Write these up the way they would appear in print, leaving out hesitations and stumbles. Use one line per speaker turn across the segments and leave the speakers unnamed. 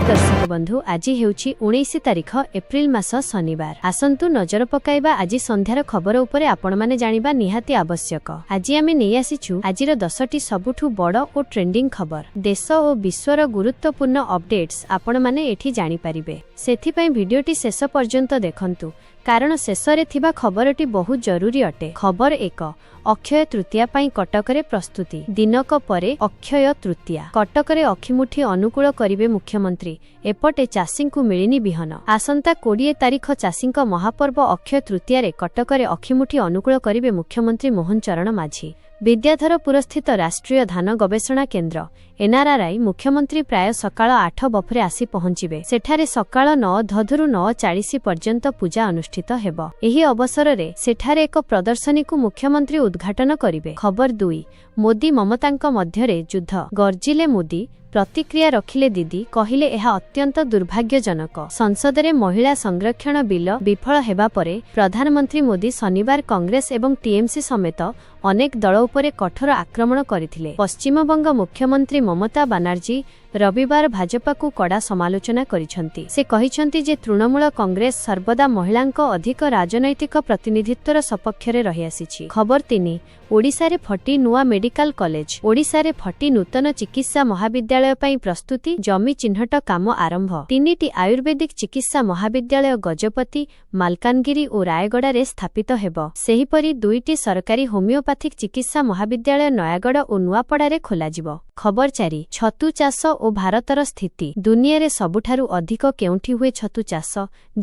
ଦର୍ଶକ ବନ୍ଧୁ, ଆଜି ହେଉଛି 19 ତାରିଖ, ଏପ୍ରିଲ ମାସ, ଶନିବାର। ଆସନ୍ତୁ ନଜର ପକାଇବା ଆଜି ସନ୍ଧ୍ୟାର ଖବର ଉପରେ। ଆପଣମାନେ ଜାଣିବା ନିହାତି ଆବଶ୍ୟକ। ଆଜି ଆମେ ନେଇ ଆସିଛୁ ଆଜିର 10ଟି ସବୁଠୁ ବଡ଼ ଓ ଟ୍ରେଣ୍ଡିଂ ଖବର। ଦେଶ ଓ ବିଶ୍ୱର ଗୁରୁତ୍ୱପୂର୍ଣ୍ଣ ଅପଡେଟ୍ସ ଆପଣମାନେ ଏଠି ଜାଣିପାରିବେ। ସେଥିପାଇଁ ଭିଡିଓଟି ଶେଷ ପର୍ଯ୍ୟନ୍ତ ଦେଖନ୍ତୁ, କାରଣ ଶେଷରେ ଥିବା ଖବରଟି ବହୁତ ଜରୁରୀ ଅଟେ। ଖବର 1, ଅକ୍ଷୟ ତୃତୀୟା ପାଇଁ କଟକରେ ପ୍ରସ୍ତୁତି। ଦିନକ ପରେ ଅକ୍ଷୟ ତୃତୀୟା। କଟକରେ ଅଖିମୁଠି ଅନୁକୂଳ କରିବେ ମୁଖ୍ୟମନ୍ତ୍ରୀ। ଏପଟେ ଚାଷୀଙ୍କୁ ମିଳିନି ବିହନ। ଆସନ୍ତା 20 ତାରିଖ ଚାଷୀଙ୍କ ମହାପର୍ବ ଅକ୍ଷୟ ତୃତୀୟାରେ କଟକରେ ଅଖିମୁଠି ଅନୁକୂଳ କରିବେ ମୁଖ୍ୟମନ୍ତ୍ରୀ ମୋହନ ଚରଣ ମାଝୀ। ବିଦ୍ୟାଧରପୁରସ୍ଥିତ ରାଷ୍ଟ୍ରୀୟ ଧାନ ଗବେଷଣା କେନ୍ଦ୍ର, ଏନ୍ଆର୍ଆର୍ଆଇ, ମୁଖ୍ୟମନ୍ତ୍ରୀ ପ୍ରାୟ ସକାଳ 8 ବଫରେ ଆସି ପହଞ୍ଚିବେ। ସେଠାରେ ସକାଳ 9 ଧରୁ 9:40 ପର୍ଯ୍ୟନ୍ତ ପୂଜା ଅନୁଷ୍ଠିତ ହେବ। ଏହି ଅବସରରେ ସେଠାରେ ଏକ ପ୍ରଦର୍ଶନୀକୁ ମୁଖ୍ୟମନ୍ତ୍ରୀ ଉଦ୍ଘାଟନ କରିବେ। ଖବର 2, ମୋଦି ମମତାଙ୍କ ମଧ୍ୟରେ ଯୁଦ୍ଧ। ଗର୍ଜିଲେ ମୋଦି, ପ୍ରତିକ୍ରିୟା ରଖିଲେ ଦିଦି, କହିଲେ ଏହା ଅତ୍ୟନ୍ତ ଦୁର୍ଭାଗ୍ୟଜନକ। ସଂସଦରେ ମହିଳା ସଂରକ୍ଷଣ ବିଲ ବିଫଳ ହେବା ପରେ ପ୍ରଧାନମନ୍ତ୍ରୀ ମୋଦି ଶନିବାର କଂଗ୍ରେସ ଏବଂ ଟିଏମସି ସମେତ ଅନେକ ଦଳ ଉପରେ କଠୋର ଆକ୍ରମଣ କରିଥିଲେ। ପଶ୍ଚିମବଙ୍ଗ ମୁଖ୍ୟମନ୍ତ୍ରୀ ମମତା ବାନାର୍ଜୀ ରବିବାର ଭାଜପାକୁ କଡ଼ା ସମାଲୋଚନା କରିଛନ୍ତି। ସେ କହିଛନ୍ତି ଯେ ତୃଣମୂଳ କଂଗ୍ରେସ ସର୍ବଦା ମହିଳାଙ୍କ ଅଧିକ ରାଜନୈତିକ ପ୍ରତିନିଧିତ୍ୱର ସପକ୍ଷରେ ରହିଆସିଛି। ଖବର 3, ଓଡ଼ିଶାରେ ଫଟି ନୂଆ ମେଡିକାଲ କଲେଜ। ଓଡ଼ିଶାରେ ଫଟି ନୂତନ ଚିକିତ୍ସା ମହାବିଦ୍ୟାଳୟ ପାଇଁ ପ୍ରସ୍ତୁତି, ଜମି ଚିହ୍ନଟ କାମ ଆରମ୍ଭ। ତିନିଟି ଆୟୁର୍ବେଦିକ ଚିକିତ୍ସା ମହାବିଦ୍ୟାଳୟ ଗଜପତି, ମାଲକାନଗିରି ଓ ରାୟଗଡ଼ାରେ ସ୍ଥାପିତ ହେବ। ସେହିପରି ଦୁଇଟି ସରକାରୀ ହୋମିଓପାଥିକ ଚିକିତ୍ସା ମହାବିଦ୍ୟାଳୟ ନୟାଗଡ଼ ଓ ନୂଆପଡ଼ାରେ ଖୋଲାଯିବ। ଖବର 4, ଛତୁ ଚାଷ ଓ ଭାରତର ସ୍ଥିତି। ଦୁନିଆରେ ସବୁଠାରୁ ଅଧିକ କେଉଁଠି ହୁଏ ଛତୁ ଚାଷ?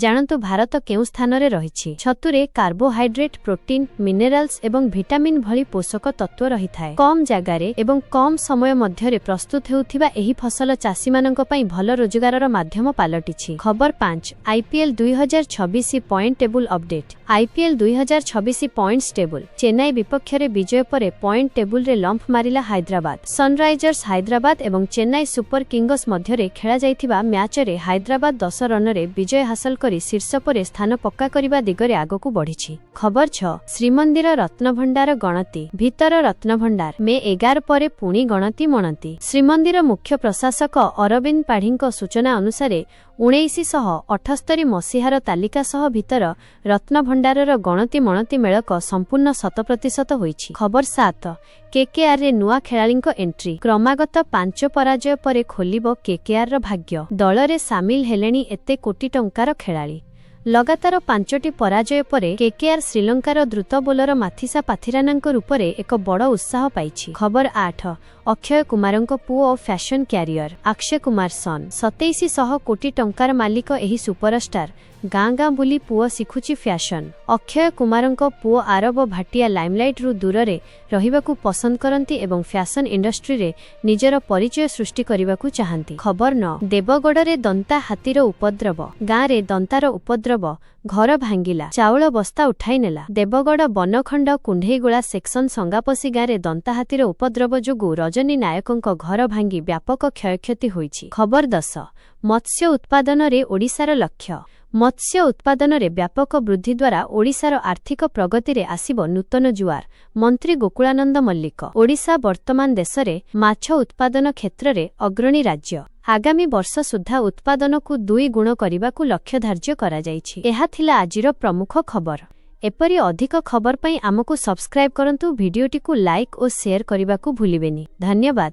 ଜାଣନ୍ତୁ ଭାରତ କେଉଁ ସ୍ଥାନରେ ରହିଛି। ଛତୁରେ କାର୍ବୋହାଇଡ୍ରେଟ୍, ପ୍ରୋଟିନ୍, ମିନେରାଲ୍ସ ଏବଂ ଭିଟାମିନ୍ ଭଳି ପୋଷକ ତତ୍ତ୍ୱ ରହିଥାଏ। କମ୍ ଜାଗାରେ ଏବଂ କମ୍ ସମୟ ମଧ୍ୟରେ ପ୍ରସ୍ତୁତ ହେଉଥିବା ଏହି ଫସଲ ଚାଷୀମାନଙ୍କ ପାଇଁ ଭଲ ରୋଜଗାରର ମାଧ୍ୟମ ପାଲଟିଛି। ଖବର 5, IPL 2026 point table update. IPL 2026 points table. Chennai ବିପକ୍ଷରେ ବିଜୟ ପରେ ପଏଣ୍ଟ ଟେବୁଲରେ ଲମ୍ଫ ମାରିଲା ହାଇଦ୍ରାବାଦ। ସନରାଇଜର୍ସ ହାଇଦ୍ରାବାଦ ଏବଂ ଚେନ୍ନାଇ ସୁପର କିଙ୍ଗସ୍ ମଧ୍ୟରେ ଖେଳାଯାଇଥିବା ମ୍ୟାଚରେ ହାଇଦ୍ରାବାଦ 10 ରନରେ ବିଜୟ ହାସଲ କରି ଶୀର୍ଷ ପରେ ସ୍ଥାନ ପକ୍କା କରିବା ଦିଗରେ ଆଗକୁ ବଢ଼ିଛି। ଖବର 6, ଶ୍ରୀମନ୍ଦିର ରତ୍ନଭଣ୍ଡାର ଗଣତି। ଭିତର ରତ୍ନଭଣ୍ଡାର ମେ 11 ପରେ ପୁଣି ଗଣତି ମଣତି। ଶ୍ରୀମନ୍ଦିର ମୁଖ୍ୟ ପ୍ରଶାସକ ଅରବିନ୍ଦ ପାଢ଼ୀଙ୍କ ସୂଚନା ଅନୁସାରେ 1978 ମସିହାର ତାଲିକା ସହ ଭିତର ରତ୍ନଭଣ୍ଡାରର ଗଣତି ମଣତି ମେଳକ ସମ୍ପୂର୍ଣ୍ଣ 100% ହୋଇଛି। ଖବର 7, କେକେଆର୍ରେ ନୂଆ ଖେଳାଳିଙ୍କ ଏଣ୍ଟ୍ରି। କ୍ରମାଗତ ପାଞ୍ଚ ପରାଜୟ ପରେ ଖୋଲିବ କେକେଆର୍ର ଭାଗ୍ୟ। ଦଳରେ ସାମିଲ ହେଲେଣି ଏତେ କୋଟି ଟଙ୍କାର ଖେଳାଳି। ଲଗାତାର ପାଞ୍ଚଟି ପରାଜୟ ପରେ କେକେଆର୍ ଶ୍ରୀଲଙ୍କାର ଦ୍ରୁତ ବୋଲର ମାଥିସା ପାଥିରାନାଙ୍କ ରୂପରେ ଏକ ବଡ଼ ଉତ୍ସାହ ପାଇଛି। ଖବର 8, ଅକ୍ଷୟ କୁମାରଙ୍କ ପୁଅ ଫ୍ୟାସନ କ୍ୟାରିୟର। ଅକ୍ଷୟ କୁମାର ସନ୍, 2700 କୋଟି ଟଙ୍କାର ମାଲିକ ଏହି ସୁପରଷ୍ଟାର। ଗାଁ ଗାଁ ବୁଲି ପୁଅ ଶିଖୁଛି ଫ୍ୟାସନ। ଅକ୍ଷୟ କୁମାରଙ୍କ ପୁଅ ଆରବ ଭାଟିଆ ଲାଇମଲାଇଟରୁ ଦୂରରେ ରହିବାକୁ ପସନ୍ଦ କରନ୍ତି ଏବଂ ଫ୍ୟାସନ ଇଣ୍ଡଷ୍ଟ୍ରିରେ ନିଜର ପରିଚୟ ସୃଷ୍ଟି କରିବାକୁ ଚାହାନ୍ତି। ଖବର 9, ଦେବଗଡ଼ରେ ଦନ୍ତା ହାତୀର ଉପଦ୍ରବ। ଗାଁରେ ଦନ୍ତାର ଉପଦ୍ରବ, ଘର ଭାଙ୍ଗିଲା, ଚାଉଳ ବସ୍ତା ଉଠାଇ ନେଲା। ଦେବଗଡ଼ ବନଖଣ୍ଡ କୁଣ୍ଢେଇଗୋଳା ସେକ୍ସନ ସଙ୍ଗାପସି ଗାଁରେ ଦନ୍ତା ହାତୀର ଉପଦ୍ରବ ଯୋଗୁଁ ରଜନୀ ନାୟକଙ୍କ ଘର ଭାଙ୍ଗି ବ୍ୟାପକ କ୍ଷୟକ୍ଷତି ହୋଇଛି। ଖବର 10, ମତ୍ସ୍ୟ ଉତ୍ପାଦନରେ ଓଡ଼ିଶାର ଲକ୍ଷ୍ୟ। ମତ୍ସ୍ୟ ଉତ୍ପାଦନରେ ବ୍ୟାପକ ବୃଦ୍ଧି ଦ୍ୱାରା ଓଡ଼ିଶାର ଆର୍ଥିକ ପ୍ରଗତିରେ ଆସିବ ନୂତନ ଜୁଆର, ମନ୍ତ୍ରୀ ଗୋକୁଳାନନ୍ଦ ମଲ୍ଲିକ। ଓଡ଼ିଶା ବର୍ତ୍ତମାନ ଦେଶରେ ମାଛ ଉତ୍ପାଦନ କ୍ଷେତ୍ରରେ ଅଗ୍ରଣୀ ରାଜ୍ୟ। ଆଗାମୀ ବର୍ଷ ସୁଦ୍ଧା ଉତ୍ପାଦନକୁ ଦୁଇ ଗୁଣ କରିବାକୁ ଲକ୍ଷ୍ୟ ଧାର୍ଯ୍ୟ କରାଯାଇଛି। ଏହା ଥିଲା ଆଜିର ପ୍ରମୁଖ ଖବର। ଏପରି ଅଧିକ ଖବର ପାଇଁ ଆମକୁ ସବସ୍କ୍ରାଇବ୍ କରନ୍ତୁ। ଭିଡିଓଟିକୁ ଲାଇକ୍ ଓ ସେୟାର କରିବାକୁ ଭୁଲିବେନି। ଧନ୍ୟବାଦ।